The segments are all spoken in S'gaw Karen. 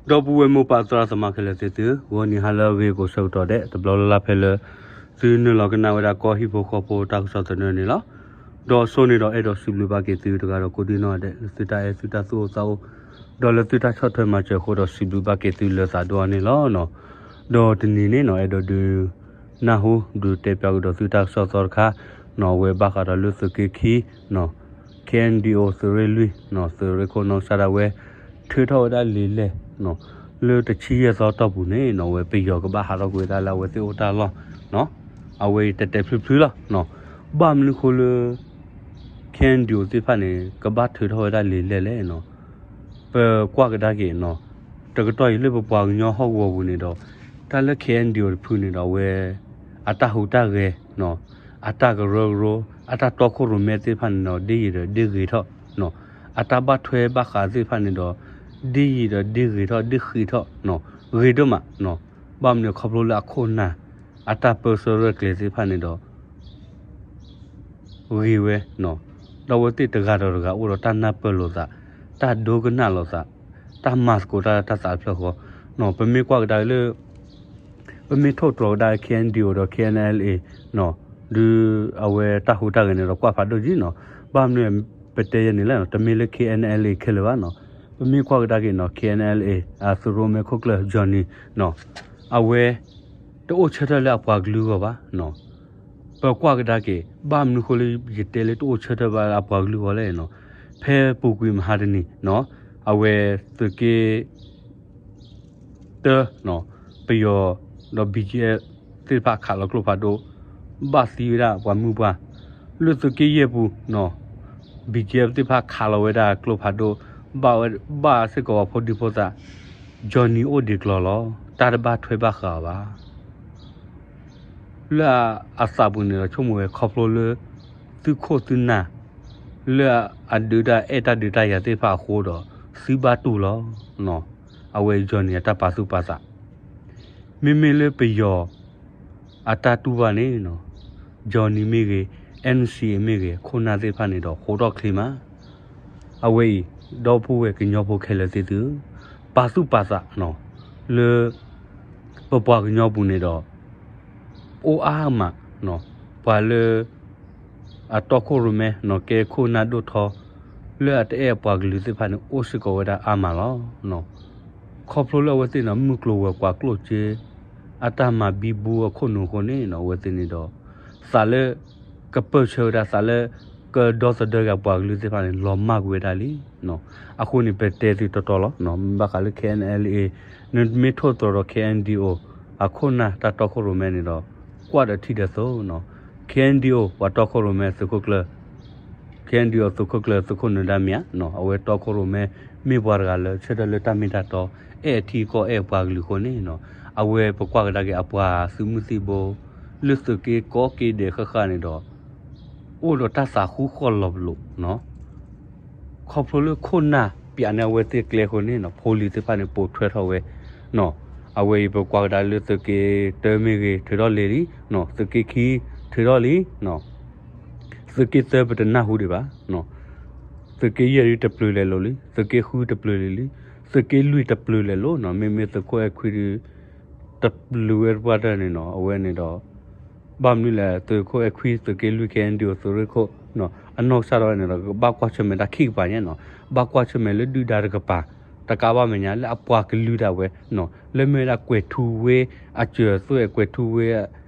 ဒီပုၢ်ဝဲၢ်မိၢ်ပၢ်သရၣ်သမါခဲလၢာ်သ့ၣ်သုဧၢ, ဂီၤနံၤဟါလၢအဂ့ၤကိးဆၢကတီၢ်ဒဲး တဘျီလၢ်လၢ်ဖဲလၢ သုနုာ်လီၤကနၣ်ဝဲဒၣ်ကီၢ်ဟံၣ်ဖိဃီဖိတၢ်ကစီၣ်သနၢၣ်န့ၣ်လီၤ. ဒီးအစိန့ၣ်ဒီးအဲၣ်ဒိးစံးဘျုးဘၣ်က့ၤသုတဂၤဒီးကိးဒံနီၢ်ဒဲး လၢသုတၢ်အဲၣ်သုတၢ်သူၣ်အိၣ်သးအိၣ်, ဒီးလၢသုတၢ်ဆီၣ်ထွဲမၤစၢၤအဃိဒီးစံးဘျုးဘၣ်က့ၤသုလၢသးဒိၣ်အါန့ၣ်လီၤ. ဒီးတနံၤန့ၣ်နီၤ အဲၣ်ဒိးဒုး နၢ်ဟူဒုးတဲပၠးကဒီးသုတၢ်ကစီၣ်သီတခါနီၤ အဝဲဘၣ်ဃးဒီးလၢသုးက့ခံနီၤ KNDO သုးရ့ၣ်လွံၢ်နီၤ သုးရ့ၣ်ခိၣ်နီၢ်ကစၢ်ဒၣ်ဝဲ ထုးထီၣ်ဝဲဒၣ်လံာ်လဲၢ်နီၤ လၢတဆံယဲၢ်သီတီၢ်ပူၤန့ၣ်နီၤ အဝဲပယီၤကဘၣ်ဟးထီၣ်ကွံာ်ဝဲဒၣ်လၢအဝဲသ့ၣ်အိၣ်တၢ်လီၢ်နီၤ အဝဲအံၤတဲတဲဖျုဖျုလီၤနီၤ ဘၣ်မနုၤဃိလၢ KNDO သ့ၣ်တဖၣ်န့ၣ် ကဘၣ်ထုးထီၣ်ဝဲဒၣ်လံာ်လဲၢ်လဲၣ်နီၤ ပကွၢ်ကဒါက့ၤနီၤ တကတီၢ်အံၤလၢပပှၤကညီဟီၣ်ကဝီၤပူၤန့ၣ်ဒီး တၢ်လၢ KNDO တဖုန့ၣ်ဒီးအဝဲ အတၢ်ဟူးတၢ်ဂဲၤနီၤ အတၢ်ကရၢကရိ အတၢ်တီခိၣ်ရိၣ်မဲသ့ၣ်တဖၣ်န့ၣ်ဒီး ဒ်ယံာ်ဒီးဒ်ဂ့ၤထီၣ်နီၤ အတၢ်ဘၣ်ထွဲဘၣ်ဃးသ့ၣ်တဖၣ်န့ၣ်ဒီး ဒ်ယံာ်ဒီးဒ်ဂ့ၤထီၣ် ဒ်ဃံးထီၣ်နီၤ ဂ့ၤဒိၣ်မးနီၤ ဘၣ်မနုၤခီဖျိလၢအခိၣ်နၢ် အတၢ်ပၢဆှၢရဲၣ်ကျဲၤသ့ၣ်တဖၣ်န့ၣ်ဒီး ဂ့ၤဝဲနီၤ ဒီးအဝဲသ့ၣ်တဂၤဒီးတဂၤအိၣ်ဒီးတၢ်နၢ်ပၢၢ်လိာ်သး တၢ်ဒိကနၣ်လိာ်သး တၢ်မၤသကိးတၢ်လၢတၢ်သးတဖျၢၣ်ဃီနီၤ ပမ့ၢ်ကွၢ်ကဒါလၢ ပမ့ၢ်ထိၣ်သတြီၤကဒါ KNDO ဒီး KNLA နီၤ ဒုးအဝဲတၢ်ဟူးတၢ်ဂဲၤန့ၣ်ဒီးကွၢ်ဖးဒိၣ်ကံနီၤ ဘၣ်မနုၤပတဲယဲန့ၣ်လဲၣ်နီၤ တမ့ၢ်လၢ KNLA ခဲလၢာ်ဘၣ်နီၤ ပမ့ၢ်ကွၢ်ကဒါက့ၤနီၤ KNLA အသုးရိၣ်မဲခိၣ်ကျၢၢ် Johnny နီၤ အဝဲ တအိၣ်ဆၢထၢၣ်လၢအပှၤကလုာ်အဂီၢ်ဘၣ်နီၤ ပကွၢ်ကဒါက့ၤ ဘၣ်မနုၤဃိလၢယတဲလၢတအိၣ်ဆၢထၢၣ်ဘၣ်အပှၤကလုာ်အဂီၢ်လဲၣ်နီၤ ဖဲပူၤကွံာ်မဟါတနံၤနီၤ အဝဲသုးက့ တၢနီၤ ပယီၤဒီး BGF သ့ၣ်တဖၣ်ခးလီၤကျိဖးဒိၣ် ဘၣ်သံဝဲဒၣ်ပှၤမုၣ်ပှၢ် လၢသုးက့ယဲၢ်ပူၤနီၤ BGF သ့ၣ်တဖၣ်ခးလီၤဝဲဒၣ်ကျိဖးဒိၣ် ဘၣ်ဝဲ ဘၣ်စ့ၢ်ကီးပှၤဖိဒံဖိသၣ် Johnny အိၣ်ဒံးကျီလီၤ တၢ်တဘၣ်ထွဲဘၣ်ဃးအီၤဘၣ် လၢအသးပူၤန့ၣ်ဒီးဆိကမိၣ်ဝဲခီဖျိလၢ သုခိၣ်သုနၢ် လၢအဒုးတၢ်အဲၣ်တၢ်ဒုးတၢ်ယၤသ့ၣ်တဖၣ်အဃိဒီး သုဘၣ်တူၢ်လီၤနီၤ အဝဲ Johnny အတၢ်ပာ်သူၣ်ပာ်သး မ့မ့ၢ်လၢပယီၤ အတၢ်တူၢ်ဘၣ်န့ၣ်နီၤ Johnny မ့ၢ်ဂ့ၤ NCA မ့ၢ်ဂ့ၤ ခိၣ်နၢ်သ့ၣ်တဖၣ်န့ၣ်ဒီး ဃိးထီၣ်ချ့မး အဝဲအံၤ ဒီပုၢ်ဝဲၢ်ကညီဖိခဲလၢာ်သ့ၣ်သုဧၢ, ပာ်သူၣ်ပာ်သးနီၤ လၢ ပပှၤကညီပူၤန့ၣ်ဒီး အိၣ်အါမးနီၤ, ပှၤလၢ အတီခိၣ်ရိၣ်မဲနီၤ ကဲခိၣ်နၢ်ဒိၣ်ထီ လၢအတအဲၣ်အပှၤကလုာ်သ့ၣ်တဖၣ်န့ၣ် အိၣ်စ့ၢ်ကီးဝဲဒၣ်အါမးလီၤ. ခီဖျိလၢအဝဲသ့ၣ်န့ၣ် မုၢ်ကျိၤဝဲၤကွာ်ကျိၣ်စ့ အတၢ်မၤဘံဘူအခိၣ်နူာ်အဃိန့ၣ်နီၤ အဝဲသ့ၣ်န့ၣ်ဒီး သးလၢ ကပၢၢ်ဆၢဝဲဒၣ် သးလၢ ကဒီသဒၢက့ၤအပှၤကလုာ်သ့ၣ်တဖၣ်န့ၣ် လီၤမၢ်ကွံာ်ဝဲဒၣ်လံနီၤ. အဃိန့ၣ် ပတဲသုတီတီလီၤနီၤ မ့ၢ်ဘၣ်ဃးလၢ K N L A နမ့ၢ်ထိၣ်သတြီၤဒီး K N D O အခိၣ်နၢ်တၢ်တီခိၣ်ရိၣ်မဲန့ၣ်ဒီး ကွၢ်ဒီးထံၣ်ဒီးသိနီၤ, K N D O ပှၤတီခိၣ်ရိၣ်မဲသုးခိၣ်ကျၢၢ် K N D O သုးခိၣ်ကျၢၢ် သုးခိၣ်နၢၤဒါမံၤဧါနီၤ အဝဲတီခိၣ်ရိၣ်မဲ မ့ၢ်ပှၤတဂၤလၢဆၢထၢၣ်လၢတၢ်မ့ၢ်တၢ်တီ အဲၣ်အထံအကီၢ်အဲၣ်အပှၤကလုာ်အဃိန့ၣ်နီၤ အဝဲပကွၢ်ကဒါက့ၤအပှၤသုးမုၢ်သံၣ်ဘိ လၢသုးက့ကိးက့ဒဲးဃၣ်ဃၣ်န့ၣ်ဒီး အိၣ်ဒီးတၢ်သးဃူဃီၣ်လီၤပလိာ်နီၤ ခီဖျိလၢခိၣ်နၢ်ပၠးန့ၢ်အဝဲသ့ၣ်ကျဲအဃိန့ၣ်နီၤ ဖိလံၤသ့ၣ်တဖၣ်န့ၣ် ပိာ်ထွဲထီၣ်ဝဲနီၤ အဝဲအံၤပကွၢ်ကဒါလၢသုးက့တၢမ့ၢ်ဂ့ၤ ထုးထီၣ်လံလံနီၤ သုးက့ခံ ထုးထီၣ်လံနီၤ သုးက့သၢပတနၢ်ဟူဒံးဘၣ် သုးက့ယဲၢ်ဒုတပျုၤလဲၤလိာ်လံ သုးက့ဃုတပျုၤလံလံ သုးက့လွံၢ်တပျုၤလဲၤလိာ်နီၤ မ့မ့ၢ်သုးခိၣ်အဲၣ်ခွံဒု တပျုၤဝဲတပှၢ်တၢၢ်န့ၣ်နီၤ အဝဲန့ၣ်ဒီး ဘၣ်မနုၤလဲၣ် သုးခိၣ်အဲၣ်ခွံ သုးက့လွံၢ် K N D O သုးရ့ၣ်ခိၣ်နီၤ အနီၢ်ကစၢ်ဒၣ်ဝဲန့ၣ်ဒီး ကဘၣ်ကွၢ်ဆၢၣ်မဲာ်တၢ်ခံကပၤညါနီၤ ဘၣ်ကွၢ်ဆၢၣ်မဲာ်လၢဒုၣ်ဒါတကပၤ တကးဘၣ်မဲာ်ညါ လၢအပှၤကလုာ်ဒၣ်ဝဲနီၤ လၢမ့ၢ်ဝဲဒၣ်ကွဲၤထူဝ့အစၢၤသွဲၣ် ကွဲၤထူဝ့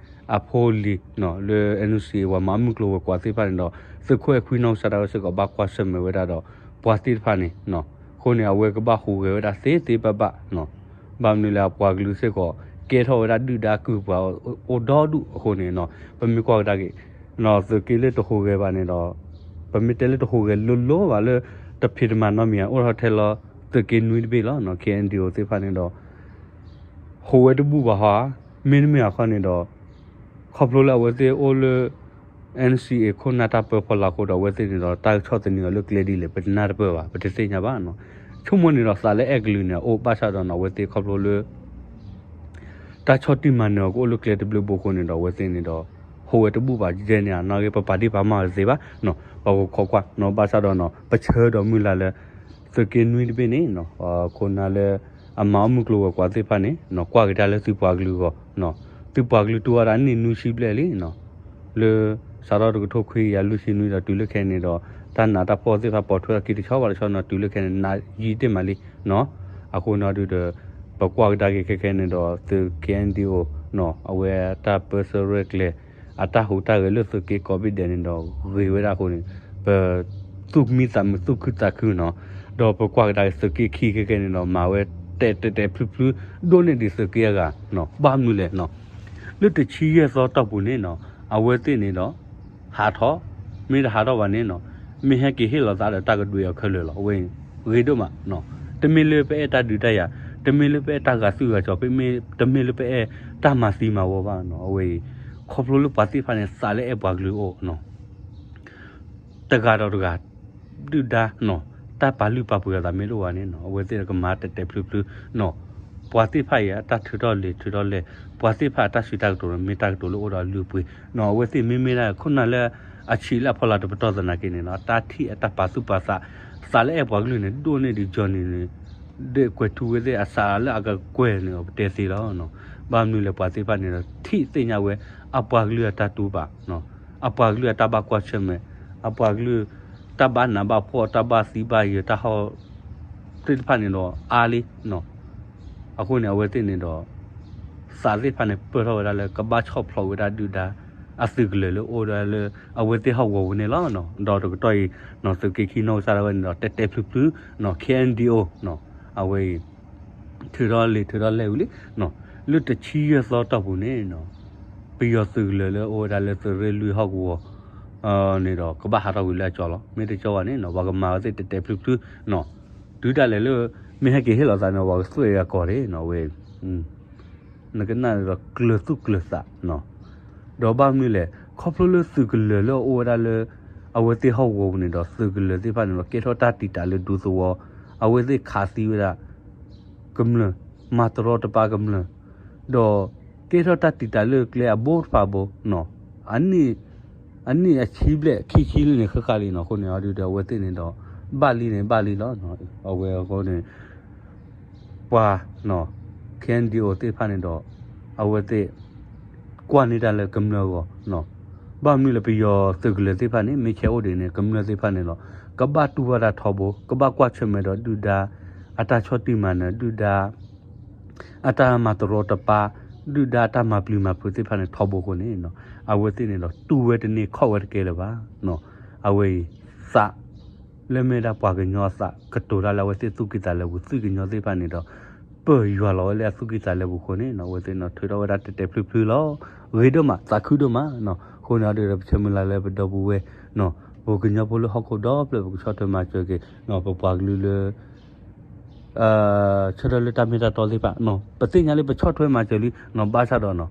အဖိလံၤနီၤ လၢ N C A ပှၤမၤမုၢ်ကျိၤဝဲၤကွာ်သ့ၣ်တဖၣ်န့ၣ်ဒီး သုးခိၣ်အဲၣ်ခွံနီၢ်ကစၢ်ဒၣ်ဝဲစ့ၢ်ကီး ဘၣ်ကွၢ်ဆၢၣ်မဲာ်ဝဲဒၣ်ဒီး ပှၤသ့ၣ်တဖၣ်န့ၣ်နီၤ အဃိန့ၣ် အဝဲကဘၣ်ဟူးဂဲၤဝဲဒၣ်သ့သ့ဘၣ်ဘၣ်နီၤ ဘၣ်မနုၤလဲၣ် အပှၤကလုာ်စ့ၢ်ကီး ကဲထီၣ်ဝဲဒၣ်ဒုၣ်ဒါအကုၢ်ပှၤအိၣ်ဒီဒူၣ်အဃိန့ၣ်နီၤ ပမ့ၢ်ကွၢ်ကဒါက့ၤ သုးက့လၢတဟူးဂဲၤဘၣ်န့ၣ်ဒီး ပမ့ၢ်တဲလၢတဟူးဂဲၤလိၤလိၤဘၣ်လၢ တဖံးတမၤနီတမံၤ အိၣ်ထီၣ်ထဲလီၤ သုးက့နွံတဘ့ၣ်လီၤနီၤ K N D O သ့ၣ်တဖၣ်န့ၣ်ဒီး ဟူးဝဲတဘူၣ်ဘၣ်ဟီဧါ မ့တမ့ၢ်အခီန့ၣ်ဒီး ခီဖျိလၢအဝဲသ့ၣ်အိၣ်လၢ N C A ခိၣ်နၢ်တၢ်ပၢဖီလာ်အဃိဒီး အဝဲသ့ၣ်န့ၣ်ဒီး တၢ်ကဆီၣ်သနံးအီၤလၢကျဲဒ်လဲၣ် ပတနၢ်တပၢၢ်ဘၣ် ပတသ့ၣ်ညါဘၣ်နီၤ ဆိကမိၣ်န့ၣ်ဒီး သးလၢအဲၣ်ကလုာ်န့ၣ် အအိၣ်ဘၣ်ဆၣ်ဒီးနီၤ အဝဲသ့ၣ်ခီဖျိလၢ တၢ်ဆီၣ်တံၢ်မၤနၢၤအီၤကအိၣ်လၢကျဲတဘျုးဘိအဃိန့ၣ်ဒီး အဝဲသ့ၣ်န့ၣ်ဒီး ဟူးဝဲတဘူၣ်ဘၣ် ယဲန့ၣ် အနီၣ်ဂ့ၢ် ပပာ်ဒ့ၣ်ပာ်မၢ်ဝဲတသ့ဘၣ်နီၤ ပှၤဂိၤခိးကွၢ်နီၤ ဘၣ်ဆၣ်ဒီးနီၤ ပဆၢဒီးမုၢ်လၢ်လၢ သုးက့နွံတဘ့ၣ်န့ၣ်နီၤ ခိၣ်နၢ်လၢ အမၤအီၣ်မုၢ်ကျိၤဝဲၤကွာ်သ့ၣ်တဖၣ်န့ၣ် ကွၢ်ကဒါလၢသုပှၤကလုာ်အဂီၢ်, သုပှၤကလုာ်တူၢ်ဝဲဒၣ်န့ၢ်နွံဆံဘျဲၣ်လံနီၤ, လၢစးထီၣ်တကထိခွံကယၤလွံၢ်ဆံနွံဒီးတုၤလၢခဲအံၤန့ၣ်ဒီး တၢ်နးတၢ်ဖှီၣ်သ့ၣ်တဖၣ်ပိာ်ထွဲအခံတဆီဘၣ်တဆီနီၤ တုၤလၢခဲအံၤန့ၣ် နးယံာ်တ့ၢ်မးလံနီၤ. အဃိန့ၣ်ဒုးဒီး ပကွၢ်ကဒါက့ၤခဲခဲန့ၣ်ဒီး သုး K N D O နီၤ အဝဲတၢ်ပၢဆှၢရဲၣ်ကျဲၤ အတၢ်ဟူးတၢ်ဂဲၤလၢသုးက့ကိးဘ့ၣ်ဒဲးန့ၣ်ဒီး ဂ့ၤဝဲဒၣ်အဃိန့ၣ် ပ သူၣ်မံသးမုာ်သူၣ်ခုသးခုနီၤ, ဒီးပကွၢ်ကဒါက့ၤသုးက့ခံခဲခဲန့ၣ်ဒီး မၤဝဲတဲာ်တဲာ်တဲာ်ဖျုဖျု ဒိၣ်န့ၢ်ဒံးသုးက့အဂၤနီၤ, ဘၣ်မနုၤလဲၣ်နီၤ, လၢတဆံယဲၢ်သီတီၢ်ပူၤန့ၣ်နီၤ အဝဲသ့ၣ်န့ၣ်ဒီး ဟးထီၣ်, မ့ၢ်တဟးထီၣ်ဘၣ်န့ၣ်နီၤ, မ့ၢ်ဟဲက့ၤဟ့ၣ်လီၤသးဒီးတၢ်ကဒွံးအီၤခဲလၢာ်လီၤ. အဝဲအံၤ ဂ့ၤဒိၣ်မးနီၤ, တမ့ၢ်လၢပအဲၣ်တၢ်ဒုးတၢ်ယၤ, တမ့ၢ်လၢပအဲၣ်တၢ်ဂာ်သွံၣ်ဂာ်စီၤ, တမ့ၢ်လၢပအဲၣ်တၢ်မၤသံမၤဝီဘၣ်နီၤ. အဝဲအံၤ ခီဖျိလၢပှၤသ့ၣ်တဖၣ်န့ၣ် သးလၢအဲၣ်ပှၤကလုာ်အအိၣ်နီၤ တဂၤဒီးတဂၤ ဒုၣ်ဒါနီၤ, တၢ်ပာ်လုၢ်ပာ်ပှ့ၤအသးမ့ၢ်တအိၣ်ဘၣ်န့ၣ်နီၤ အဝဲသ့ၣ်ကမၤတဲာ်တဲာ်ဖျုဖျုနီၤ, ပှၤသ့ၣ်တဖၣ်အံၤ အတၢ်ထုးထီၣ်လံာ်ထုးထီၣ်လဲၢ်, ပှၤသ့ၣ်တဖၣ်အတၢ်စံးတၢ်ကတိၤန့ၣ် မ့ၢ်တၢ်ကတိၤလၢအိၣ်ဒီးအလုၢ်အပှ့ၤနီၤ, အဝဲသ့ၣ်မ့မ့ၢ်ဒၣ်ခိၣ်နၢ်လၢအဆံးလၢအဖီလာ်တပတီၢ်သနာ်က့န့ၣ်နီၤ တၢ်ထံၣ်အတၢ်ပာ်သူၣ်ပာ်သး, သးလၢအဲၣ်ပှၤကလုာ်န့ၣ် ဒိၣ်န့ၢ်ဒံးကၠီန့ၣ်န့ၣ် ဒ်ကွဲးထူဝဲသ့ၣ်အသးလၢအကကွဲၢ်န့ၣ် ပတဲသ့လီၤနီၤ. ဘၣ်မနုၤလဲၣ် ပှၤသ့ၣ်တဖၣ်န့ၣ်ဒီး ထံၣ်သ့ၣ်ညါဝဲ အပှၤကလုာ်အတၢ်တူၢ်ဘၣ်နီၤ, အပှၤကလုာ်အတၢ်ဘၣ်ကွၢ်ဆၢၣ်မဲာ်, အပှၤကလုာ် တၢ်ဘၣ်နးဘၣ်ဖှီၣ် တၢ်ဘၣ်သံဘၣ်ယဲၤ တၢ်ဟီၣ် သ့ၣ်တဖၣ်န့ၣ်ဒီး အါလံနီၤ. အဃိန့ၣ် အဝဲသ့ၣ်န့ၣ်ဒီး သးသ့ၣ်တဖၣ်န့ၣ် ပၢၢ်ထီၣ်ဝဲဒၣ်လၢ ကဘၣ်ဆီၣ်ဖျိးဝဲဒၣ်ဒုၣ်ဒါ အသုးကလၢၤလၢအိၣ်ဒၣ်လၢ အဝဲသ့ၣ်ဟီၣ်ကဝီၤပူၤန့ၣ်လီၤ. ဒီးတကတီၢ်အံၤ သုးက့ခံနီၢ်ကစၢ်ဒၣ်ဝဲန့ၣ်ဒီး တဲတဲဖျုဖျုနီၤ K N D O နီၤ အဝဲအံၤ ထုးထီၣ်လံာ်ထုးထီၣ်လဲၢ်ဝံၤလံနီၤ, လၢတဆံယဲၢ်သီတီၢ်ပူၤန့ၣ်နီၤ ပယီၤသုးကလၢၤလၢအိၣ်ဝဲဒၣ်လၢသုးရ့ၣ်လွံၢ်ဟီၣ်ကဝီၤ န့ၣ်ဒီး ကဘၣ်ဟးထီၣ်ကွံာ်လၢအကၠီလီၤ. မ့ၢ်တကၠီဘၣ်န့ၣ်နီၤ ပှၤကမၤဝဲသ့ၣ်တဲတဲဖျုဖျုနီၤ, တုၤဒၣ်လဲာ်လၢ မ့ၢ်ဟဲက့ၤဟ့ၣ်လီၤသးန့ၣ် ပှၤကသွဲၣ်အကီၢ်န့ၣ်နီၤ ဝဲ နကနၣ်ဒီးကျၢၤသူၣ်ကျၢၤသးနီၤ, ဒီးဘၣ်မနုၤလဲၣ် ခီဖျိလၢသုးကလၢၤလၢအအိၣ်ဝဲဒၣ်လၢ အဝဲသ့ၣ်ဟီၣ်ကဝီၤပူၤန့ၣ်ဒီး သုးကလၢၤသ့ၣ်တဖၣ်န့ၣ်ဒီး ကဲထီၣ်တၢ်တံာ်တာ်လၢဒူသဝီ, အဝဲသ့ၣ်ခးသံဝဲဒၣ် ကမျၢၢ်, မၤတရီတပါကမျၢၢ်, ဒီးကဲထီၣ်တၢ်တံာ်တာ်လၢကျဲအဘိတဖၣ်ဘိနီၤ, အနံၣ် အနံၣ်အဆံဘျဲၣ်ခံဆံလံန့ၣ် ဃၣ်ဃၣ်လံနီၤ, အဃိန့ၣ် အဒုးဒီးအဝဲသ့ၣ်န့ၣ်ဒီး ဘၣ်လံန့ၣ် ဘၣ်လံလီၤ. အဝဲအဃိန့ၣ် ပှၤ K N D O သ့ၣ်တဖၣ်န့ၣ်ဒီး အဝဲသ့ၣ် ကွၢ်န့ၢ်တၢ်လၢကမျၢၢ်အဂီၢ်နီၤ, ဘၣ်မနုၤလၢပယီၤသုးကလၢၤသ့ၣ်တဖၣ်န့ၣ် မ့ၢ်ဆဲးအိၣ်ဒံးန့ၣ် ကမျၢၢ်သ့ၣ်တဖၣ်န့ၣ်လီၤ ကဘၣ်တူၢ်ဘၣ်တၢ်ထီဘိ, ကဘၣ်ကွၢ်ဆၢၣ်မဲာ်ဒီးဒုၣ်ဒါ အတၢ်ဆီၣ်တံၢ်မၤနၢၤ, ဒုၣ်ဒါ အတၢ်မၤတရီတပါ, ဒုၣ်ဒါအတၢ်မၤပျံၤမၤဖုးသ့ၣ်တဖၣ်န့ၣ်ထီဘိအဃိန့ၣ်နီၤ, အဝဲသ့ၣ်န့ၣ်ဒီး တူၢ်ဝဲတန့ၢ်ခီၣ်ဝဲတကဲလၢၤဘၣ်နီၤ, အဝဲအံၤ သး လၢမ့ၢ်ဒၣ်ပှၤကညီအသး ကတိၤတၢ်လၢအဝဲသ့ၣ်သူၣ်ကံၢ်သးလဲပူၤ သွံၣ်ကညီသ့ၣ်တဖၣ်န့ၣ်ဒီး ပၢၢ်ယွၤလီၤဝဲလၢအသူၣ်ကံၢ်သးလဲပူၤအဃိန့ၣ်နီၤ, အဝဲသ့ၣ်န့ၣ်ထုးထီၣ်ဝဲဒၣ်တဲတဲဖျုဖျုလီၤ. ဂ့ၤဒိၣ်မး သးခုဒိၣ်မးနီၤ, အဃိန့ၣ်အဒုးဒီး ပဆၢမုၢ်လၢ်လၢပဒီပုၢ်ဝဲၢ်နီၤ, ပကညီဖိလၢဟီၣ်ခိၣ်ဒီဖျၢၣ် ပကဆီၣ်ထွဲမၤစၢၤက့ၤနီၤ ပပှၤကလုာ်လၢ ဆၢထၢၣ်လၢတၢ်မ့ၢ်တၢ်တီသ့ၣ်တဖၣ်နီၤ, ပသ့ၣ်ညါလၢပဆီၣ်ထွဲမၤစၢၤလံနီၤ, ဘၣ်ဆၣ်ဒီးနီၤ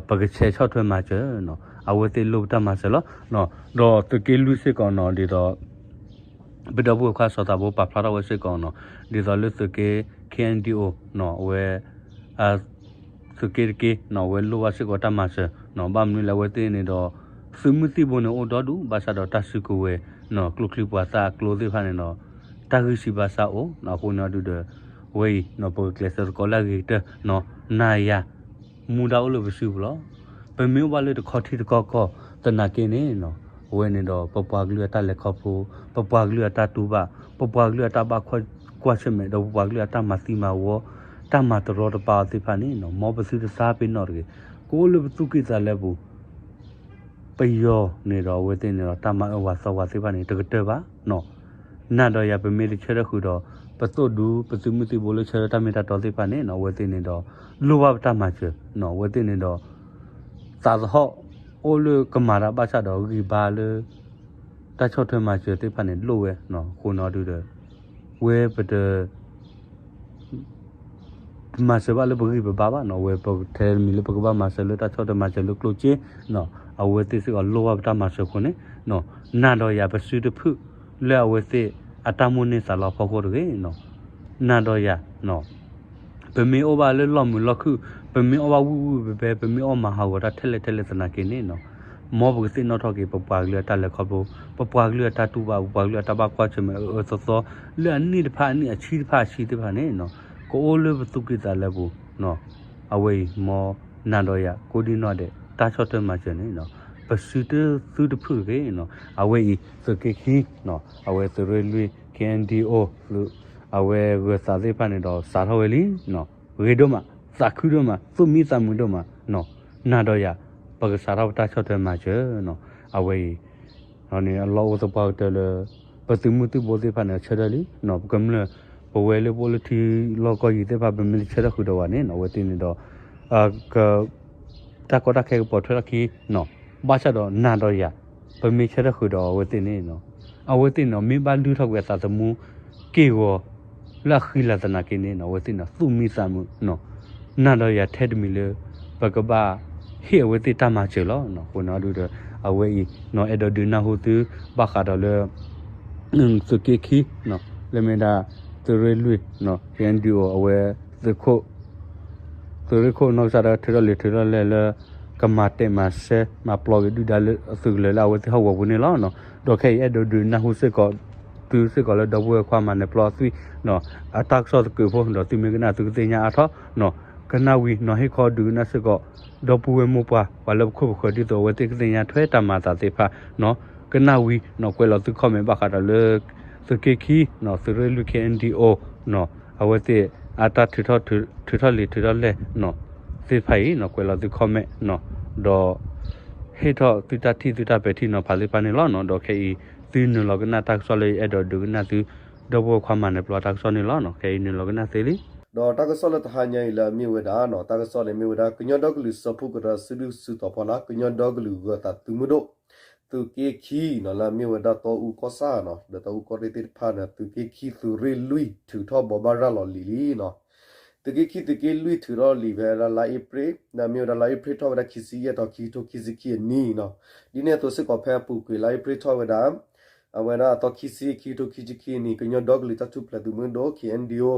ပကဆဲးဆီၣ်ထွဲမၤစၢၤနီၤ, အဝဲသ့ၣ်လိၣ်ပတၢ်မၤစၢၤလီၤ. ဒီးသုးက့လွံၢ်စ့ၢ်ကီးနီၤ ဒ်သိး ပဒီပုၢ်ဝဲၢ်ခွါစီၤသးဘိပာ်ဖျါထီၣ်ဝဲစ့ၢ်ကီးနီၤ, ဒ်သိးလၢသုးက့ K N D O နီၤ အဝဲ သုးက့တက့နီၤ အဝဲလိၣ်ဘၣ်စ့ၢ်ကီးတၢ်မၤစၢၤနီၤ, ဘၣ်မနုၤလဲၣ်အဝဲသ့ၣ်န့ၣ်ဒီး သုးမုၢ်သံၣ်ဘိန့ၣ်အိၣ်ဒီဒူၣ် ဘၣ်ဆၣ်ဒီးတၢ်စုကဝဲၤနီၤ ကျိချံမျိာ်သၣ်အကျိသ့ၣ်တဖၣ်န့ၣ်ဒီး တၢ်ဂံၢ်စၢ်ဘါစၢ်အိၣ်နီၤ, အဃိန့ၣ်အဒုးဒီး ဝဲအံၤနီၤ ပကကျဲးစၢးသကိးလၢအဂ့ၤကတၢၢ်နီၤ, နၤယၤ မူဒါအိၣ်လၢပစုပူၤလီၤ. ပမ့ၢ်အိၣ်ဘၣ်လၢတခီထံတခီကီၢ်သနာ်က့န့ၣ်နီၤ, အဝဲန့ၣ်ဒီး ပပှၤကလုာ်အတၢ်လဲၤခီဖျိ, ပပှၤကလုာ်အတၢ်တူၢ်ဘၣ်, ပပှၤကလုာ်အတၢ်ဘၣ်ကွၢ်ဆၢၣ်မဲာ် ဒီးပပှၤကလုာ်အတၢ်မၤသံမၤဝီ, တၢ်မၤတရီတပါအီၤသ့ၣ်တဖၣ်န့ၣ်နီၤ, မ်ပသုတသးပ့ၤနီၣ်တဂ့ၤ, ကအိၣ်လၢပသူၣ်ကံၢ်သးလဲပူၤ ပယီၤန့ၣ်ဒီးအဝဲသ့ၣ်န့ၣ်ဒီး တၢ်မၤအၢဝဲသီဝဲသ့ၣ်တဖၣ်န့ၣ် တကတၢၢ်ဘၣ်နီၤ. နၤဒီးယၤပမ့ၢ်တဆၢထၢၣ်ဃုာ်ဒီး ပသိၣ်ဒူ ပသုးမုၢ်သံၣ်ဘိလၢဆၢထၢၣ်တၢ်မ့ၢ်တၢ်တီသ့ၣ်တဖၣ်န့ၣ်နီၤ, အဝဲသ့ၣ်န့ၣ်ဒီး လိၣ်ဘၣ်ပတၢ်မၤစၢၤနီၤ, အဝဲသ့ၣ်န့ၣ်ဒီး သးသဟီၣ်အိၣ်လၢကမၤတၢ်ဘၣ်ဆၣ်ဒီးဂံၢ်ဘါလၢ တၢ်ဆီၣ်ထွဲမၤစၢၤသ့ၣ်တဖၣ်န့ၣ်လိၣ်ဝဲနီၤ, အဃိန့ၣ်အဒုးဒီး ဝဲပတ မၤစၢၤဘၣ်လၢပဂံၢ်ပဘါဘၣ်နီၤ, အဝဲပထဲတမံၤလၢပကဘၣ်မၤစၢၤလၢတၢ်ဆီၣ်ထွဲမၤစၢၤလၢကျိၣ်စ့နီၤ, အဝဲသ့ၣ်စ့ၢ်ကီးလိၣ်ဘၣ်ပတၢ်မၤစၢၤအဃိန့ၣ် နၤဒီးယၤပစုတဖုၣ်လၢအဝဲသ့ၣ်အတၢ်မိၣ်န့ၢ်သးလီအဖီခိၣ်တဂ့ၤနီၤ, နၤဒီးယၤ ပမ့ၢ်အိၣ်ဘၣ်လၢလီၢ်မုာ်လီၢ်ခုၣ်, ပမ့ၢ်အီၣ်ဘၣ်ဝံၣ်ဝံၣ်ဘဲဘဲ, ပမ့ၢ်အီၣ်မၤဟးဂီၤတၢ်ထဲလဲၣ်ထဲလဲၣ်သနာ်က့န့ၣ်နီၤ, မ်ပကသ့ၣ်နီၣ်ထီၣ်က့ၤ ပပှၤကလုာ်အတၢ်လဲၤခီဖျိ, ပပှၤကလုာ်အတၢ်တူၢ်ဘၣ်, ပပှၤကလုာ်အတၢ်ဘၣ်ကွၢ်ဆၢၣ်မဲာ်အၢအၢသီသီ, လၢအနံၣ်တဖၣ်အနံၣ်အဆံတဖၣ်အဆံသ့ၣ်တဖၣ်န့ၣ်နီၤ, ကအိၣ်လၢပသူၣ်ကံၢ်သးလဲပူၤနီၤ, အဝဲအံၤမ်နၤဒီးယၤကိးဒံနီၢ်ဒဲး တၢ်ဆီၣ်ထွဲမၤစၢၤန့ၣ်နီၤ, ပစုတသုတဖုၣ်တဂ့ၤနီၤ, အဝဲအံၤ သုးက့ခံနီၤ, အဝဲသုးရ့ၣ်လွံၢ် K N D O အဝဲဂၢၤသးသ့ၣ်တဖၣ်န့ၣ်ဒီးစးထီၣ်ဝဲလံနီၤ, ဂ့ၤဒိၣ်မး, သးခုဒိၣ်မး, သူၣ်မံသးမုာ်ဒိၣ်မးနီၤ, နၤဒီးယၤ ပကစးထီၣ်ပတၢ်ဆီၣ်ထွဲမၤစၢၤနီၤ, အဝဲအံၤ န့ၣ်အလီၢ်အိၣ်သပှၢ်ကတၢၢ်လၢ ပသုးမုၢ်သံၣ်ဘိသ့ၣ်တဖၣ်န့ၣ် ဆၢထၢၣ်လံနီၤ, ပကမျၢၢ် ပဝဲလၢပအိၣ်လၢထံလီၢ်ကီၢ်ယံၤသ့ၣ်တဖၣ် ပမ့ၢ်တဆၢထၢၣ်ဃုာ်ဒီးဝဲန့ၣ်နီၤ, အဝဲသ့ၣ်န့ၣ်ဒီး က တၢ်ကီတၢ်ခဲကပိာ်ထွဲထီၣ်ခံနီၤ, ဘၣ်ဆၣ်ဒီးနၤဒီးယၤ ပမ့ၢ်ဆၢထၢၣ်ဃုာ်ဒီးအဝဲသ့ၣ်န့ၣ်နီၤ, အဝဲသ့ၣ်န့ၣ် မ့ၢ်ဘၣ်လုၢ်ထီၣ်ကွံာ်အသးသမူ က့ၢ်ဂီၤ လၢအဃံလၤသနာ်က့န့ၣ်နီၤ, အဝဲသ့ၣ်န့ၣ် သူၣ်မံသးမုာ်နီၤ, နၤဒီးယၤထဲတမံၤလၢ ပကဘၣ်ဟ့ၣ်အဝဲသ့ၣ်တၢ်မၤစၢၤလီၤနီၤ, အဃိန့ၣ်အဒုဒီး အဝဲအံၤနီၤ အဲၣ်ဒိးဒုးနၢ်ဟူသု ဘၣ်ဃးဒီးလၢ သုးက့ခံနီၤ, လၢမ့ၢ်ဒၣ် သုးရ့ၣ်လွံၢ်နီၤ K N D O အဝဲ သုးခိၣ် သုးရ့ၣ်ခိၣ်နီၢ်ကစၢ်ဒၣ်ဝဲ ထုးထီၣ်လံာ်ထုးထီၣ်လဲၢ်လၢ ကမၤတဲာ်မၤစဲ မၤပျီက့ၤဒုၣ်ဒါလၢအသုးကလၢၤလၢအဝဲသ့ၣ်ဟီၣ်ကဝီၤပူၤန့ၣ်လီၤနီၤ, ဒီးခဲအံၤအဲၣ်ဒိးဒုးနၢ်ဟူစ့ၢ်ကီး သုစ့ၢ်ကီးလၢဒီပုၢ်ဝဲၢ်ခွါမၤနၢၤပျီအသွံၣ်နီၤ, အတၢ်ကစီၣ်သကိးဖိ ဒီးသုမ့ၢ်ကနၣ်သုကသ့ၣ်ညါအါထီၣ်နီၤ, ကနၣ်ဝံၤနီၤ ဟ့ၣ်ခီဒုးကနၣ်စ့ၢ်ကီး ဒီပုၢ်ဝဲၢ်မိၢ်ပှၢ် ပှၤလၢပခိၣ်ပဃၢၤ ဒ်သိးအဝဲသ့ၣ်ကသ့ၣ်ညါထွဲတၢ်မၤအသးသ့ၣ်တဖၣ်နီၤ, ကနၣ်ဝံၤနီၤ ကွဲးလီၤသု comment ဘၣ်ဃးဒီးလၢ သုးက့ခံနီၤ သုးရ့ၣ်လွံၢ် K N D O နီၤ, အဝဲသ့ၣ်အတၢ်ထုးထီၣ်လံာ်ထုးထီၣ်လဲၢ်နီၤ သ့ၣ်တဖၣ်အံၤနီၤ ကွဲးလီၤသု comment နီၤ, ဒီး ဟ့ၣ်ထီၣ်သုတၢ်ထံၣ်သုတၢ်ပဲာ်ထံနီၤဖးသ့ၣ်တဖၣ်န့ၣ်လီၤနီၤ, ဒီးခဲအံၤ သုနုာ်လီၤကနၣ်တၢ်ကစီၣ်လၢယအဲၣ်ဒိးဒုးကနၣ်သု ဒီပုၢ်ဝဲၢ်ခွါမၤနၢၤပျီတၢ်ကစီၣ်န့ၣ်လီၤနီၤ, ခဲအံၤနုာ်လီၤကနၣ်သ့လံ. ဒီးတၢ်ကစီၣ်လၢတဟါညါအံၤလၢအမ့ၢ်ဝဲဒၣ်နီၤ, တၢ်ကစီၣ်န့ၣ်မ့ၢ်ဝဲဒၣ် ကညီဒီကလုာ်စၢဖှိၣ်ကရၢစုဒုၣ်စုတီၤဖီလာ် ကညီဒီကလုာ်ဂၢၤသးသုးမုၢ်ဒိၣ် သုးက့ခံနီၤ လၢအမ့ၢ်ဝဲဒၣ်တီအူကီၢ်ဆၣ်နီၤ ဒီးတီအူကီၢ်ရ့ၣ်သ့ၣ်တဖၣ်ဒီး သုးက့ခံသုးရ့ၣ်လွံၢ် ထုးထီၣ်ဘိးဘၣ်ရၤလီၤလံာ်လံနီၤ. သုးက့ခံသုးက့လွံၢ်ထုးထီၣ်လံာ်ဖဲလါအ့ဖြ့ၣ် လၢအမ့ၢ်ဝဲဒၣ်လါအ့ဖြ့ၣ်ထီၣ်ဝဲဒၣ်ခံဆံယဲၢ်သီ ခံကထိခံဆံခံအနံၣ်နီၤ, ဒ်န့ၣ်အသိးစ့ၢ်ကီးဖဲအပူၤကွံာ်လါအ့ဖြ့ၣ်ထီၣ်ဝဲဒၣ် အဝဲဒၣ်အသီခံဆံ ခံကထိခံဆံခံအနံၣ် ကညီဒီကလုာ်တၢ်ထူၣ်ဖျဲးသုးမုၢ်ဒိၣ် K N D O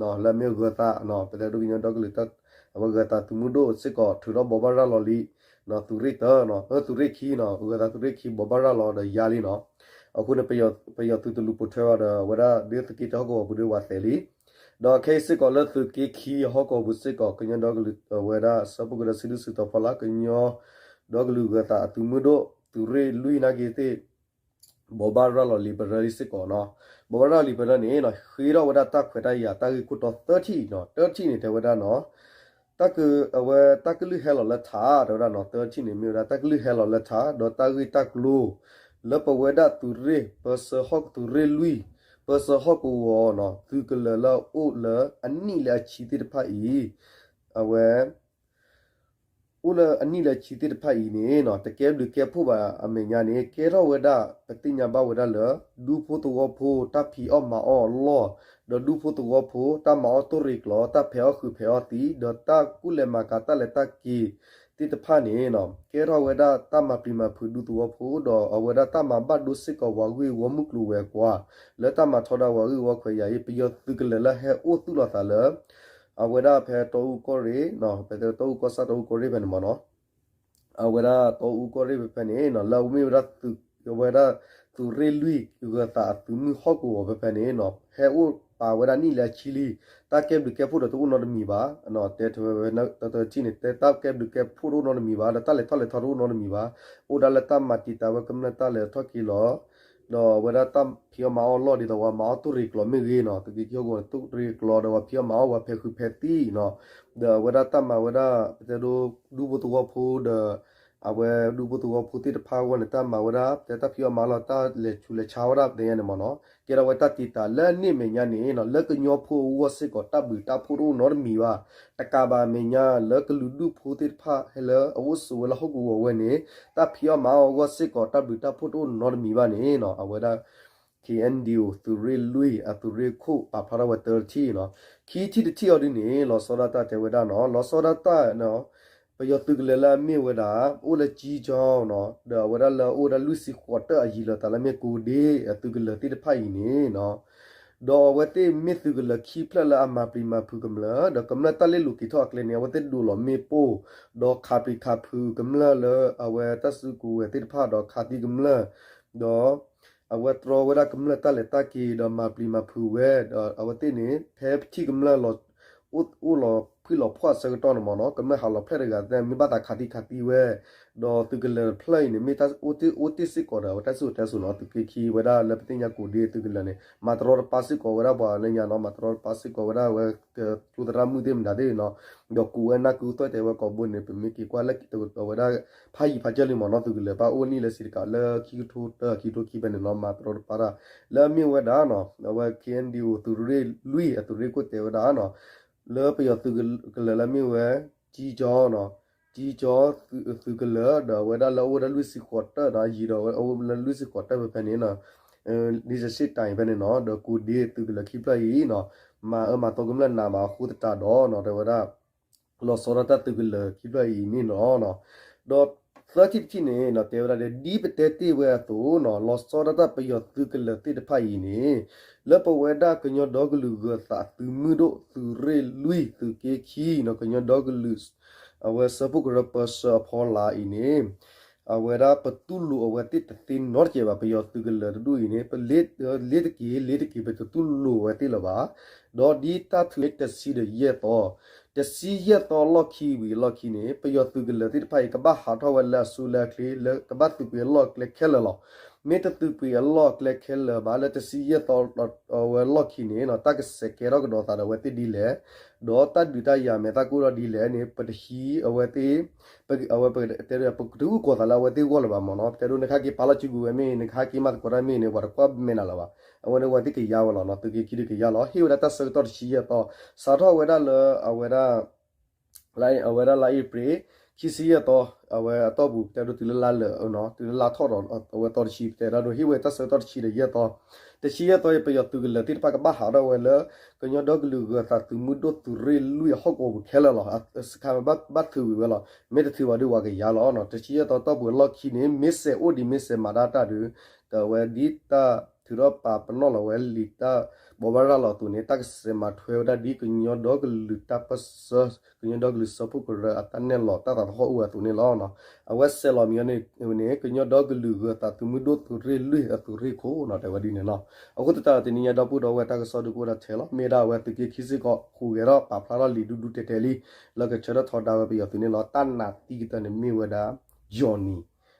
နီၤ လၢအမ့ၢ်ဂၢၤသးနီၤ ပတဲဒိကညီဒီကလုာ် အဝဲဂၢၤသးသုးမုၢ်ဒိၣ်စ့ၢ်ကီးထုးထီၣ်ဘိးဘၣ်ရၤလီၤလံ သုးရ့ၣ်တၢနီၤ သုးရ့ၣ်ခံနီၤ ဂၢၤသးသုးရ့ၣ်ခံဘိးဘၣ်ရၤလီၤဒီးယါလံနီၤ. အဃိန့ၣ် ပယီၤသုးတလူၤပိာ်ထွဲဘၣ်ဒီး အဝဲဒၣ်ဒ်သုးက့တၢဟီၣ်ကဝီၤပူၤဒ်ဝဲသဲးလံ. ဒီးခဲအံၤစ့ၢ်ကီးလၢသုးက့ခံအဟီၣ်ကဝီၤပူၤစ့ၢ်ကီး ကညီဒီကလုာ်အဝဲဒၣ်စၢဖှိၣ်ကရၢစုဒုၣ်စုတီၤဖီလာ် ကညီဒီကလုာ်ဂၢၤသးအသုးမုၢ်ဒိၣ် သုးရ့ၣ်လွံၢ်နာ်က့သ့ၣ် ဘိးဘၣ်ရၤလီၤလံာ်ပရၢလံစ့ၢ်ကီးနီၤ. ဘိးဘၣ်ရၤလီၤလံာ်ပရၢန့ၣ်နီၤ ဃ့ထီၣ်ဝဲဒၣ်တၢ်ခွဲးတၢ်ယာ်တၢ်ဂ့ၢ်ခိၣ်တီသၢထံၣ်နီၤ တၢထံၣ်န့ၣ်တဲဝဲဒၣ်နီၤ တၢ်က အဝဲတၢ်ကလုၢ်ဟဲလီၤလၢထး တဲဝဲဒၣ်နီၤ တၢထံၣ်န့ၣ်မ့ၢ်ဝဲဒၣ်တၢ်ကလုၢ်ဟဲလီၤလၢထး ဒီးတၢ်ဂ့ၢ်တၢ်ကျိၤ လၢပဝဲဒၣ်သုးရ့ၣ် ပၢဆှၢဟီၣ်ကဝီၤ သုးရ့ၣ်လွံၢ် ပၢဆှၢဟီၣ်ကဝီၤနီၤ သုးကလၢၤလၢအအိၣ်လၢအနံၣ်လၢအဆံသ့ၣ်တဖၣ်အံၤ အဝဲ အိၣ်လၢအနံၣ်လၢဆံသ့ၣ်တဖၣ်အံၤန့ၣ်နီၤ တကဲဘျုးကဲဖှိၣ်ဘၣ်အမဲာ်ညါန့ၣ် ကဲထီၣ်ဝဲဒၣ် ပသ့ၣ်ညါဘၣ်ဝဲဒၣ်လၢ ဒူဖိသဝီဖိ တၢ်ဖံးအီၣ်မၤအီၣ်အလီၢ် ဒီးဒူဖိသဝီဖိ တၢ်မၤအီၣ်တိၢ်ရ့ၣ်ကျိၤ တၢ်ဖဲးအီၣ်ဃုာ်ဖဲးအီၣ်သံ ဒီးတၢ်ကူၣ်လဲၤမၤကၤတၢ်လဲၤတၢ်က့ၤသ့ၣ်တဖၣ်န့ၣ်နီၤ ကဲထီၣ်ဝဲဒၣ်တၢ်မၤပျံၤမၤဖုးဒူသဝီဖိ ဒီးအဝဲဒၣ်တၢ်မၤဘၣ်ဒိစ့ၢ်ကီးပှၤဂ့ၢ်ဝီမုၢ်ကျိၤဝဲၤကွာ် လၢတၢ်မၤထီဒါပှၤဂ့ၢ်ဝီခွဲးယာ်အံၤ ပယီၤသုးကလၢၤလၢဟဲအိၣ်သူၣ်လီၤသးလၢ အဝဲဒၣ်ဖဲတီအူကီၢ်ရ့ၣ်နီၤ ဖဲတီအူကီၢ်ဆၣ်တီအူကီၢ်ရ့ၣ်ဖဲန့ၣ်မ့ၢ်နီၤ အဝဲဒၣ်တီအူကီၢ်ရ့ၣ်ဖဲဖဲန့ၣ်နီၤ လၢအမ့ၢ်ဝဲဒၣ်သုး အဝဲဒၣ်သုးရ့ၣ်လွံၢ်ဂၢၤသးအသုးမုၢ်ဟီၣ်ကဝီၤဖဲဖဲန့ၣ်နီၤ ဟဲအိၣ်ပာ်ဝဲဒၣ်နံၣ်လၢအဆံလံ တၢ်ကဲဘျုးကဲဖှိၣ်ဒီးတအိၣ်နီတမံၤဘၣ် တဲထီၣ်ဝဲတထံၣ်န့ၣ် တဲတၢ်ကဲဘျုးကဲဖှိၣ်တအိၣ်နီတမံၤဘၣ် ဒီးတၢ်လဲၤထီၣ်လဲၤထီတအိၣ်နီတမံၤဘၣ် အိၣ်ဒၣ်လၢတၢ်မၤတံာ်တာ်ဝဲကမျၢၢ်တၢ်လဲၤထီၣ်က့ၤလီၤ ဒီးအဝဲဒၣ်တၢ်ဖံးအီၣ်မၤအီၣ်အလီၢ်ဒ်သိးပှၤမၤအီၣ်တိၢ်ရ့ၣ်ကျိၤမ့ၢ်ဂ့ၤနီၤ သုးက့ခံဟီၣ်ကဝီၤန့ၣ် တိၢ်ရ့ၣ်ကျိၤ ဒီးပှၤဖံးအီၣ်မၤအီၣ်ပှၤဖဲးဃုာ်ဖဲးသံနီၤ ဒီးအဝဲဒၣ်တၢ်မၤဝဲဒၣ် ပတဲဒိ ဒူဖိသဝီဖိဒီး အဝဲဒူဖိသဝီဖိသ့ၣ်တဖၣ်အဂီၢ်န့ၣ် တၢ်မၤဝဲဒၣ် တဲတၢ်ဖံးအီၣ်မၤအီၣ်လီၢ် တၢ်လဲၤဆူးလဲၤဆါဝဲဒၣ်ပသ့ၣ်ညါန့ၣ်မ့ၢ်နီၤ ကဲထီၣ်ဝဲတၢ်တံာ်တာ်လၢအန့ၣ်အမဲာ်ညါန့ၣ်နီၤ လၢကညီဖိအဂီၢ်စ့ၢ်ကီး တၢ်ဘျုးတၢ်ဖှိၣ်တအိၣ်နီတမံၤဘၣ် တကးဘၣ်အမဲာ်ညါ လၢကလုာ်ဒူၣ်ဖိသ့ၣ်တဖၣ်ဟဲလၢအအိၣ်ဆိးဝဲလၢဟီၣ်ကဝီၤဝဲန့ၣ် တၢ်ဖံးအီၣ်မၤအီၣ်အဂီၢ်စ့ၢ်ကီး တၢ်ဘျုးတၢ်ဖှိၣ်တအိၣ်နီတမံၤဘၣ်န့ၣ်နီၤ အဝဲဒၣ် K N D O သုးရ့ၣ်လွံၢ်အသုးရ့ၣ်ခိၣ်ပာ်ဖျါထီၣ်ဝဲတထံၣ်နီၤ ခံထံၣ်တထံၣ်အီၤဒ်န့ၣ် လီၤဆီဒၣ်တၢ်တဲဝဲဒၣ်နီၤ လီၤဆီဒၣ်တၢ်နီၤ ပယီၤသုးကလၢၤလၢအမ့ၢ်ဝဲဒၣ် အိၣ်လၢကၠံကၠီနီၤ ဒီးအဝဲဒၣ်လၢအအိၣ်ဝဲဒၣ်လွံၢ်ဆံဃိးတၢၢ်အယံၤလၢာ်သးလၢမ့ၢ်ကိးဒ့အသုးကလၢၤသ့ၣ်တဖၣ်အံၤန့ၣ်နီၤ ဒီးအဝဲသ့ၣ်မ့ၢ်သုးကလၢၤခံဖျၢၣ်လၢအမၤပျံၤမၤဖုးကမျၢၢ် ဒီးကမျၢၢ်တၢ်လဲၤလိာ်က့ၤထီၣ်အကျဲန့ၣ် အဝဲသ့ၣ်ဒိးလီၤမ့ၣ်ပိၢ် ဒီးခးပျံၤခးဖုးကမျၢၢ်လၢအဝဲတၢ်စုကဝဲၤသ့ၣ်တဖၣ်ဒီးခးသံကမျၢၢ် ဒီး အဝဲတြီဝဲဒၣ်ကမျၢၢ်တၢ်လဲၤတၢ်က့ၤဒီးမၤပျံၤမၤဖုးဝဲ ဒီးအဝဲသ့ၣ်န့ၣ် ဖဲပထံၣ်ကမျၢၢ်လီၤ အိၣ်လီၤဖှံလီၤဖှီၣ်အဆၢကတီၢ်န့ၣ်မ့ၢ်နီၤ ကမျၢၢ်ဟးလီၤဖျဲၣ်တဂၤသ့ၣ် မ့ၢ်ဘၣ်သးခးသံခးသံဝဲ ဒီးသုးကလၢၤတဖျၢၣ်အံၤန့ၣ် မ့ၢ်တၢ်အိၣ်တ့ၢ်စ့ၢ်ကီးဒီး အဝဲတၢ်စံၣ်စိၤတဲစိၤနီၤ သုးက့ခံဝဲဒၣ်လၢပသ့ၣ်ညါကိးဒ့သုးကလၢၤန့ၣ် မၤတရီတပါစ့ၢ်ကီးဝဲဒၣ်ပှၤလၢညါနီၤ မၤတရီတပါစ့ၢ်ကီးဝဲဒၣ်ဝဲ ကၠိသရၣ်မုၣ်သ့ၣ်မတၤသ့ၣ်နီၤ ဒီးကူးဝဲနၢ်ကူးသွဲၣ်တဲဝဲကိးဘိန့ၣ် ပမ့ၢ်က့ၤကွၢ်လၢအဝဲဒၣ် ဖးယံၤဖးကၢလံမ့ၢ်နီၤ သုးကလၢၤဘၣ်အိၣ်နံၣ်လၢစံးတကးလၢခံကထိတၢ ခံကထိခံဖဲန့ၣ်နီၤ မၤတရီတပါတၢ် လၢအမ့ၢ်ဝဲဒၣ်နီၤ အဝဲ ခ့ၣ်အဲၣ်ယူၣ် သုးရ့ၣ်လွံၢ်အသုးရ့ၣ်ခိၣ်တဲဝဲဒၣ်နီၤ လၢပယီၤသုးကလၢၤလၢအမ့ၢ်ဝဲ ကၠံကၠီနီၤ ကၠံကၠီ သုးကလၢၤ ဒီးအဝဲဒၣ်လၢအအိၣ်ဝဲဒၣ်လွံၢ်ဆံဃိးတၢၣ်ဒီးယံၤဒီးအဝဲအိၣ်လၢလွံၢ်ဆံဃိးတၢၣ်ဖဲဖဲန့ၣ်နီၤ လံာ်စဆ့ၣ်တၢ်အံၤဖဲန့ၣ်နီၤ ဒီးကိးဒ့သုးကလၢၤခံဖျၢၣ်အံၤနီၤ မၤအၢမၤသီကမျၢၢ်နးမးအဃိသတးဒီးနီၤ တဲဝဲဒၣ် လီၤဆီဒၣ်တၢ်သုးကလၢၤခံဖျၢၣ်အံၤန့ၣ်လီၤ. ဒီးသၢထံၣ်တထံၣ်န့ၣ်နီၤ တဲဝဲဒၣ် ဒ်ပတဲတ့ၢ်ဝဲအသိးနီၤ လီၤဆီဒၣ်တၢ်ပယီၤသုးကလၢၤသ့ၣ်တဖၣ်အံၤန့ၣ် လၢပဝဲဒၣ်ကညီဒီကလုာ်ဂၢၤသးသုးမုၢ်ဒိၣ်သုးရ့ၣ်လွံၢ်သုးက့ခံနီၤ ကညီဒီကလုာ် အဝဲစၢဖှိၣ်ကရၢပၢဆှၢအဖီလာ်အံၤန့ၣ် အဝဲဒၣ်ပတူၢ်လိာ်အဝဲသ့ၣ်တသ့နီတစဲးဘၣ် ပယီၤသုးကလၢၤတဒူၣ်အံၤန့ၣ် ပလ့တက့ၤ လ့တက့ၤ ပတတူၢ်လိာ်အဝဲသ့ၣ်လၢၤဘၣ်. ဒီးဒ်တၢ်ထုးန့ၢ်တဆံဒီးယဲၢ်သီ, တဆံယဲၢ်သီလီၢ်ခံဝံၤအလီၢ်ခံန့ၣ် ပယီၤသုးကလၢၤသ့ၣ်တဖၣ်အံၤ ကဘၣ်ဟးထီၣ်ဝဲလၢအစုလၢအချ့ လၢကဘၣ်သုးကွံာ်အလီၢ်အကျဲခဲလၢာ်လီၤ. မ့ၢ်တသုးကွံာ်အလီၢ်အကျဲခဲလၢာ်ဘၣ် လၢတဆံယဲၢ်သီအဝဲလီၢ်ခံန့ၣ် တၢ်ကစဲးကဲထီၣ်ကဒီးသးဒီးအဝဲသ့ၣ်ဒ်လဲၣ် ဒီးတၢ်ဒုးတၢ်ယၤမဲာ်သၣ်ကိၢ်ထီၣ်ဒ်လဲၣ်န့ၣ် ပတဟံးအဝဲသ့ၣ် အဝဲပတဲ ပကတအုၣ်ကီၤသးလၢအဝဲသ့ၣ်ဂီၢ်လၢၤဘၣ်မ့ၢ်နီၤ. ပတဲဒိ နကဟဲက့ၤပာ်လီၤစုကဝဲၤမ့ၢ်ဂ့ၤ နကဟဲက့ၤမၤသကိးတၢ်မ့ၢ်ဂ့ၤန့ၣ် ပှၤတကွၢ်မဲာ်နၤလၢၤဘၣ်. အဝဲန့ၣ်အဝဲသ့ၣ်ကယါဝဲလီၤနီၤ. သုးက့ခံဒုးကယါလီၤ. ဟ့ၣ်ဝဲဒၣ်တၢ်ဆၢကတီၢ်တဆံယဲၢ်သီ, စးထီၣ်ဝဲဒၣ်လၢအဝဲဒၣ် အဝဲဒၣ်လါအ့ဖြ့ၣ် ခံဆံယဲၢ်သီ အဝဲအတီၢ်ပူၤ ပတဲဒိ တုၤလၢလါလၢာ် တုၤလၢလါထီၣ်ဒီးအဝဲသီတဆံ ပတဲဒၣ်ဒိ ဟ့ၣ်ဝဲတၢ်ဆၢကတီၢ်တဆံဒီးယဲၢ်သီ, တဆံယဲၢ်သီအံၤ ပယီၤသုးကလၢၤသ့ၣ်တဖၣ်ကဘၣ်ဟးထီၣ်ဝဲလၢ ကညီဒီကလုာ်ဂၢၤသးသုးမုၢ်ဒိၣ်သုးရ့ၣ်လွံၢ်အဟီၣ်ကဝီၤပူၤခဲလၢာ်လီၤ. စခါဘၣ်ထုးဝံၤဝဲလီၤ. မ့ၢ်တထုးဘၣ်ဒုးဝဲကယါလီၤ. တဆံယဲၢ်သီတီၢ်ပူၤအလီၢ်ခံန့ၣ် မ့ၢ်စဲးအိၣ်ဒံးမ့ၢ်စဲးမၤဒၣ်တၢ်ဒုး ကဝဲဒ်တၢ်ထုးထီၣ်ပာ်ပနီၣ်လီၤဝဲလံာ်တၢ်ဘိးဘၣ်ရၤလီၤအသိးန့ၣ် တၢ်ကစဲးမၤထွဲဝဲဒၣ်ဒ်ကညီဒီကလုာ်တၢ်ပၢၢ်ဆၢ ကညီဒီကလုာ်စၢဖှိၣ်ကရၢအတၢ်နဲၣ်လီၤတၢ်သးသဟီၣ်အိၣ်ဝဲအသိးန့ၣ်လီၤ. အဝဲစဲးလီၤမံၤန့ၣ် ကညီဒီကလုာ်ဂၢၤသးသုးမုၢ်ဒိၣ်သုးရ့ၣ်လွံၢ်အသုးရ့ၣ်ခိၣ်နီၤ တဲဝဲဒ်န့ၣ်လီၤ. အဃိသတးဒီးတနံၤညါဒီပုၢ်ဒီဝဲၢ်တၢ်ကစီၣ်ဒုးကအိၣ်ဒၣ်ထဲလီၤ. မ့ၢ်ဒၣ်အဝဲသုးက့ခံစ့ၢ်ကီး ဟူးဂဲၤထီၣ်ပာ်ဖျါထီၣ်လံာ်ဒူဒူတဲာ်တဲာ်လံ လၢကဆၢထၢၣ်ထီဒါဝဲပယီၤသုးန့ၣ်လီၤ. တၢ်နာ်သံကတၢၢ်န့ၣ်မ့ၢ်ဝဲဒၣ် Johnny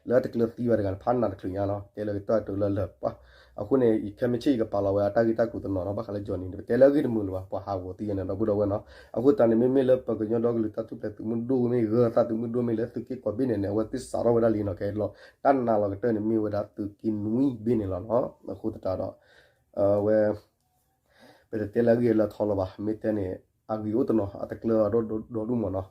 လၢတကျၢၤသံဝဲတဂၤန့ၣ် ဖးနာ်တချုးညါလီၤ. တဲလၢကတၢၢ်တုၤလၢလၢပှၢ် အဃိန့ၣ် ခဲမုၢ်ဆ့ၣ်ယကပာ်လီၤဝဲအတၢ်ဂ့ၢ်တၢ်ကျိၤတနီၤနီၤ ဘၣ်ဃးလၢ Johnny န့ၣ် ပတဲလၢအဂ့ၢ်တမုာ်လၢၤဘၣ် ပှၤဟးဂီၤသံယဲန့ၣ် ဒီပုၢ်ဒီဝဲၢ်နီၤ. အဃိသတးန့ၣ် မ့မ့ၢ်လၢပကညီဒီကလုာ်တၢ်ထူၣ်ဖျဲးသုးမုၢ်ဒိၣ်မ့ၢ်ဂၢၤသးသုးမုၢ်ဒိၣ်မ့ၢ်လၢသုးက့ကိးဘ့ၣ်န့ၣ်န့ၣ် အဝဲသ့ၣ်စးထီၣ်ဝဲဒၣ်လံနီၤ ခဲလီၤ. တၢ်နာ်လီၤကတၢၢ်န့ၣ်မ့ၢ်ဝဲဒၣ်သုးက့နွံဘ့ၣ်န့ၣ်လီၤနီၤ. အဃိသတးဒီး အဝဲ ပတတဲလၢအဂ့ၢ်လၢထီလၢၤဘၣ်. မ့ၢ်တဲန့ၣ် အဂ့ၢ်အိၣ်တနီၤ အတကျၢၤအဒိၣ်ဒီဒူၣ်မ့ၢ်နီၤ.